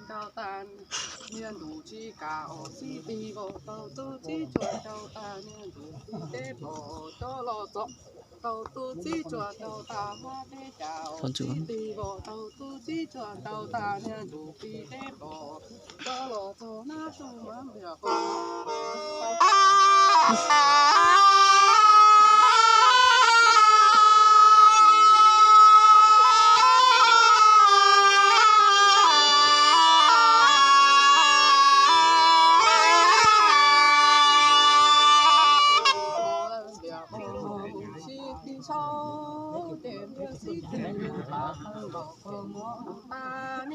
Nrau tas niag ntus tsis kam os xib tig vau, tau tus txiv tsuas nrau tas niag ntus tsis teb pom cov los txog. Tau tus txiv tsuas nrau tas hmab teb cas os xib tig vau, tau tus txiv tsuas nrau tas niag ntus tsis teb pom cov los txog na su mas npias qo.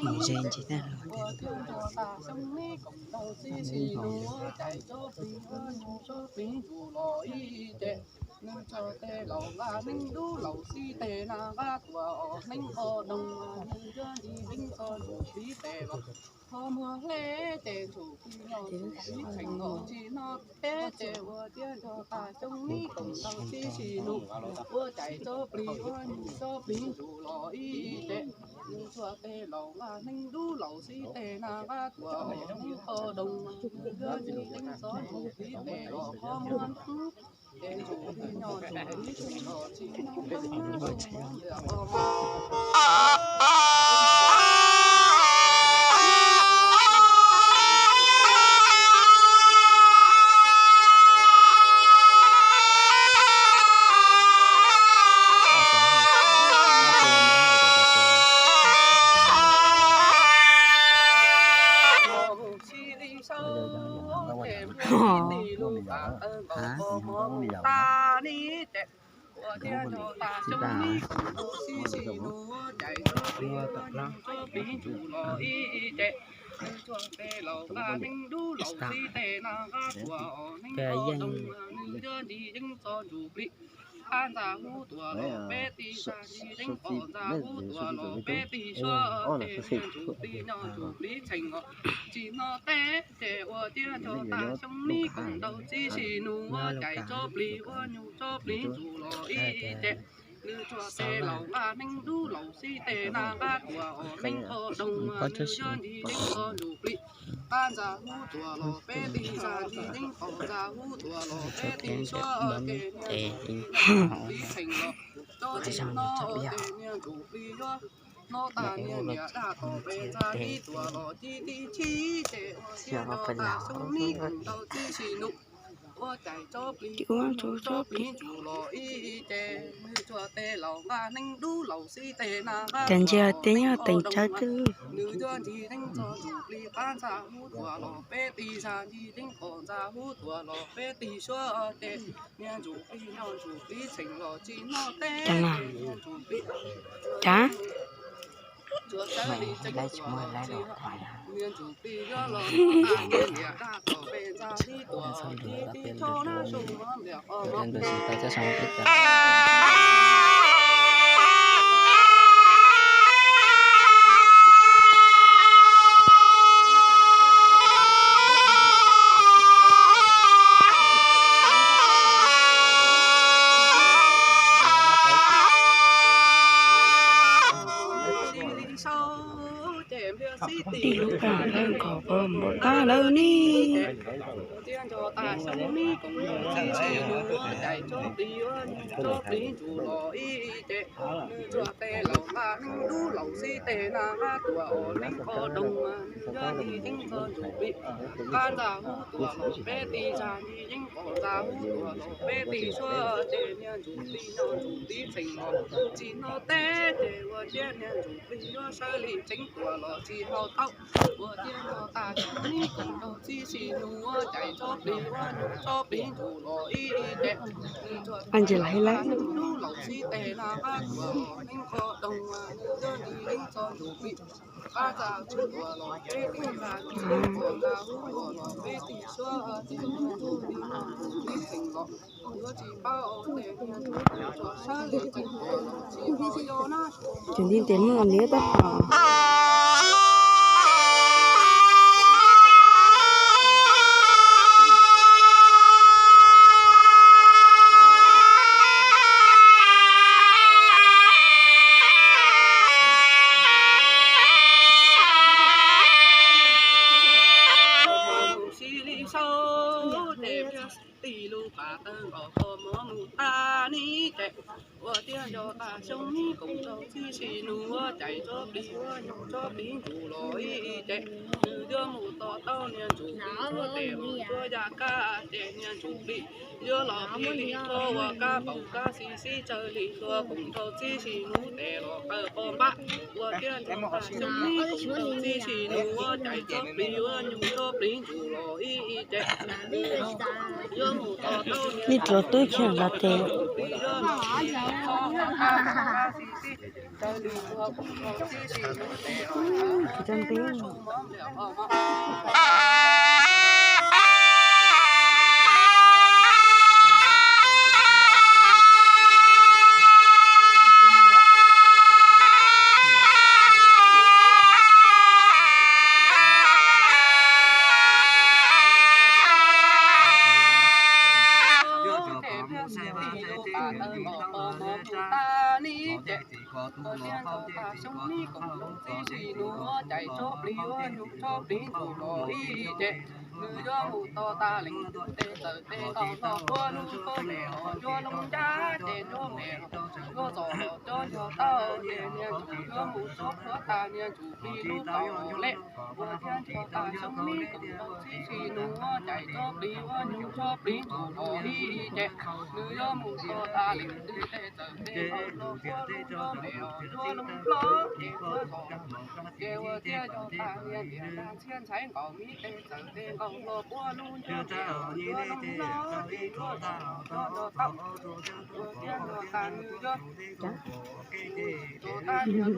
Mus ze ntsis tag los. Nws tso tes laus nqa neeb dub laus xib tes na nqa tuaj os neeb qos doog, nws yuav ntsis deev txog ntsum plig tes los. Qhov muag hleb ces ntsum plig no ntsum plig txheem os tsis noj teb ces ua tiab nrog tas xyoob nib koom ntaus tib si nus, ua cais tsob plig ua nyuj tsob plig ntsum los ib ces. Nws tso tes laus nqa neeb dub laus xib tes na nqa tuaj os neeb qos doog, nws yuav ntsis deev txog ntsum plig tes los qhov muag hleb. Qab ntxa hub tuaj los peb tig zaj ntsis yeeb qos ntxa hub tuaj los peb tig suab ces niag ntsuj plig nyob ntsuj plig txheem os tsis noj teb ces ua tiab nrog tas xyoob nib koom ntaus tib si nus ua cais tsob plig ua nyuj tsob plig ntsum los ib ces. Nws tso tes laus nqa neeb dub laus xib tes na nqa tuaj os neeb qos doog, nws yuav ntsis deev txog ntsuj plig. Qab ntxa hub tuaj los peb tig zaj ntsis yeeb qos ntxa hub tuaj los peb tig suab ces niag ntsuj plig nyob ntsuj plig txheem os tsob txheem no ces niag ntsuj plig yuav noj tas niag niam dab tom pes ntxa tib tuaj los tib tib chib ces ua tiab nrog tas xyoob nib koom ntaus tib si nus ua cais tsob plig ua nyuj tsob plig ntsum los ib ces. Nws tso tes laus nqa neeb dub laus xib tes na nqa tuaj os neeb qos doog, nws yuav ntsis deev txog ntsuj plig. Qab ntxa hub tuaj los peb tig zaj ntsis yeeb qos ntxa hub tuaj los peb tig suab ces niag ntsuj plig nyob ntsuj plig txheem los tsis noj teb ces niag ntsuj plig tsuas sawv li tseeb tuaj los tsis noj, niag ntsuj plig yuav los noj tas niag niam dab tom pes ntxa tib tuaj los tib tib tshob na su mov npias qos mov. Tij lub pam lawv nkhaus pab npaum tab lawv ni. Tiab nrog tas xyoob nib koom ntaus tib si nus ua cais tsob plig ua nyuj tsob plig ntsum los ib ces. Nws tso tes laus nqa neeb dub laus xib tes na nqa tuaj os neeb qos doog, nws yuav ntsis deev txog ntsuj plig. Qab ntxa hub tuaj los peb tig zaj ntsis yeeb qos ntxa hub tuaj los peb tig suab ces niag ntsuj plig nyob ntsuj plig txheem os tsis noj teb ces ua tiab niag ntsuj plig yuav sawv li tseeb tuaj los tsis haus taub. Ua tiab nrog tas xyoob nib koom ntaus tib si nus ua cais tsob plig ua nyuj tsob plig ntsum los ib ces. Nws tso tes laus nqa neeb dub laus xib tes na nqa tuaj os neeb qos doog, nws yuav ntsis deev txog ntsuj plig. Qab ntxa hub tuaj los peb tig zaj ntsis yeeb qos ntxa hub tuaj los peb tig suab ces niag ntsuj plig nyob ntsuj plig txheem os yuav tsis paub ces niag ntsuj plig tsuas sawv li tseeb tuaj los tsis haus yos na. Ces nti tes muaj li tab tom Thiab tij lub pas tawg nkaus kho mov mus tag ni ces ua tiag nco tag xyoo nib koom rau txij si nus ua cais tsob plig ua nyuj tsob plig ntsuj los ib ces nws yuav mus tos tau niag ntsuj plig tsuab tes mus tsuab yam kab ces niag ntsuj plig yuav los plig li tsuab ua kab paum kab xib xib tsawg li tua koom rau txij si nus tes los qawj qos npab ua tiag nco tag xyoo nib koom rau txij si nus ua cais tsob plig ua nyuj tsob plig ntsuj los ib ces Ib tsuas twb khiav los tes. Nws yuav mus tos tas leej twg tes txawm tes nkaus los puab lub khaub hlab, yuav loo ncab ces nruab me, yuav txog los cov nrog tau ces niag ntsuj yuav mus txog puab tas niag ntsuj plig lub tau lej, ua thiab nrog tas xyoo nib koom rau txij si nus ua cais tsob plig ua nyuj tsob plig ntsuj los ib ces nws yuav mus tos tas leej twg tes txawm tes nkaus los puab lub nruab me, yuav loo hlob ces yuav txog ces ua thiab nco tas niag niam txiab ntxhais nkaus mi tes txawm tes nkaus los puab lub nruab me, yuav loo hlob ces yuav txog los cov nrog tau, ua thiab nco tas nws yuav Ua tiag nco tas xyoo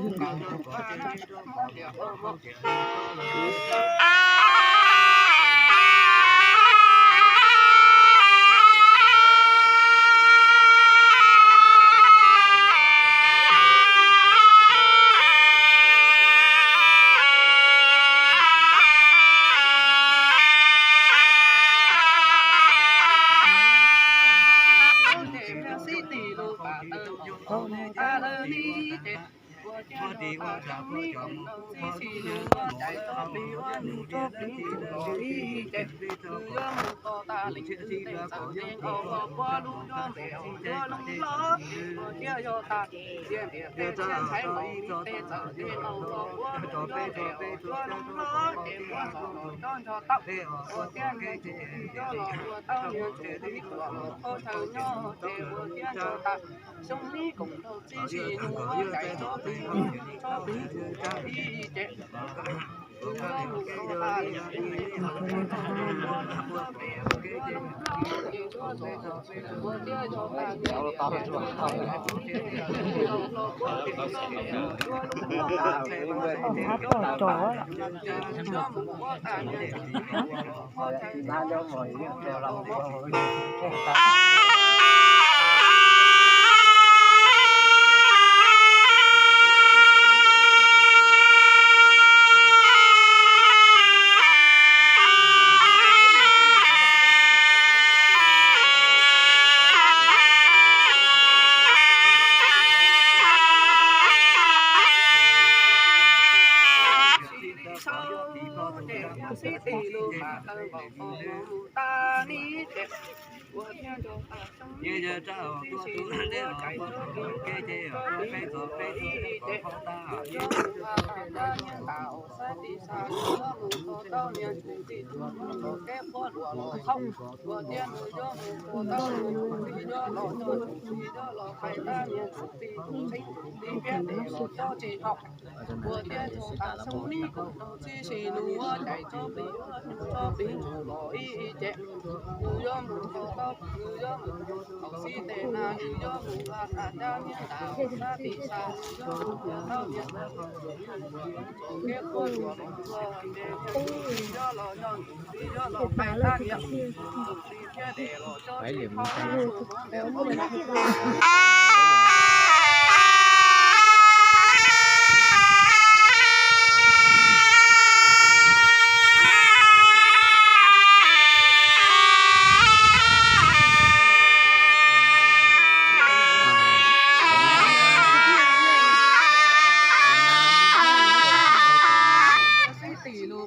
nib koom rau txij si nus ua cais tsob plig ua nyuj tsob plig ntsuj los ib ces nws yuav mus tos tas leej twg tes txawm tes nkaus los puab lub nruab me, yuav loo hlob, ua thiab nco tas niag niam txiab ntxhais nkaus mi tes txawm tes nkaus los puab lub nruab me, yuav loo hlob ces yuav txog los cov nrog tau, ua thiab niag ntsuj plig yuav los ua tau niag ntsuj plig tuam los thauj chaw nyob ces ua thiab nco tas xyoo nib koom rau txij si nus ua cais tsob plig ua nyuj tsob plig ntsuj los ib ces Sib tij lub pas tawg nkaus kho mov mus tag ni ces ua thiab nco tas xyoo nib koom rau txij si nus ua cais tsob plig ua nyuj tsob plig ntsuj los ib ces nws yuav mus ua tas cab niag ntas xab tis xas, nws yuav mus tos tau niag ntsuj plig tuam los txog kev puab luas los thauj, ua thiab nws yuav mus tos tau niag ntsuj plig yuav los nrog ntsuj plig yuav los hais tab niag ntsuj plig tus tseeb tus txiv thiab tes los coj tsis haum. Ua thiab nco tas xyoo nib koom rau txij si nus ua cais tsob plig ua nyuj tsob plig ntsuj los ib ces nws yuav mus tos tau, nws yuav mus haus xib tes na, nws yuav mus ua tas cab niag ntas xab tis xas, nws yuav mus tos tau niag ntsuj plig tuam los txog kev puab luas los txog ces niag ntsuj plig yuav los nrog ntsuj plig yuav los hais tab niag ntsuj plig thiab tes los coj tsis haum. Xib tis lub